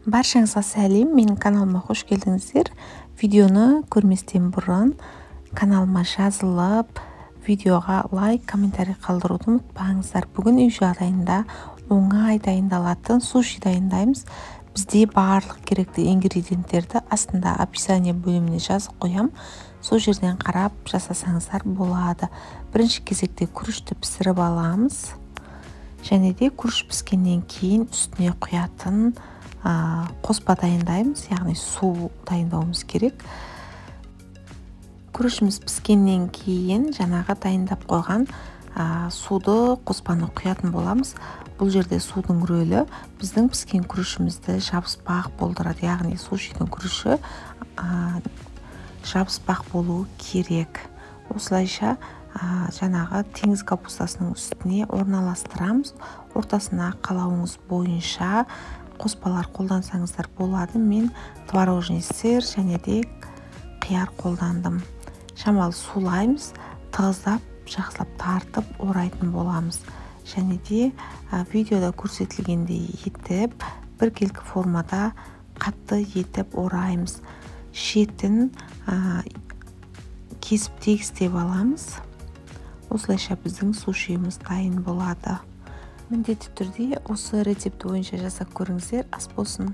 Баршаңызға сәлем, менің каналыма қош келдіңіздер. Видеоны көрместен бұрын каналыма жазылып, видеоға лайк, комментарий қалдыруды ұмытпаңыздар. Бүгін үй жағдайында оңай дайындалатын суши дайындаймыз. Бізде барлық керекті ингредиенттерді астында описание бөліміне жазып қоям. Сол жерден қарап жасасаңыздар болады. Бірінші кезекте күрішті пісіріп аламыз. Және де күріш піскеннен кейін үстіне құятын қоспа дайындаймыз, яғни су дайындауымыз керек. Күрішіміз піскеннен кейін жаңағы дайындап қойған суды, қоспаны құятын боламыз. Бұл жерде судың рөлі біздің піскен күрішімізді жабыспақ болдырады, яғни сушидің күріші жабыспақ болуы керек. Осылайша жаңағы теңіз капустасының үстіне орналастырамыз. Ортасына қалауыңыз бойынша қоспалар қолдансаңыздар болады. Мен творожный сыр және де қияр қолдандым. Шамалы сулаймыз, тығыздап, жақсылап тартып орайтын боламыз. Және де видеода көрсетілгендей етіп біркелкі формада қатты етіп ораймыз. Шетін кесіп тегістеп аламыз. Осылайша біздің сушиіміз дайын болады. Міндетті түрде осы рецепт бойынша жасап көріңіздер. Ас болсын.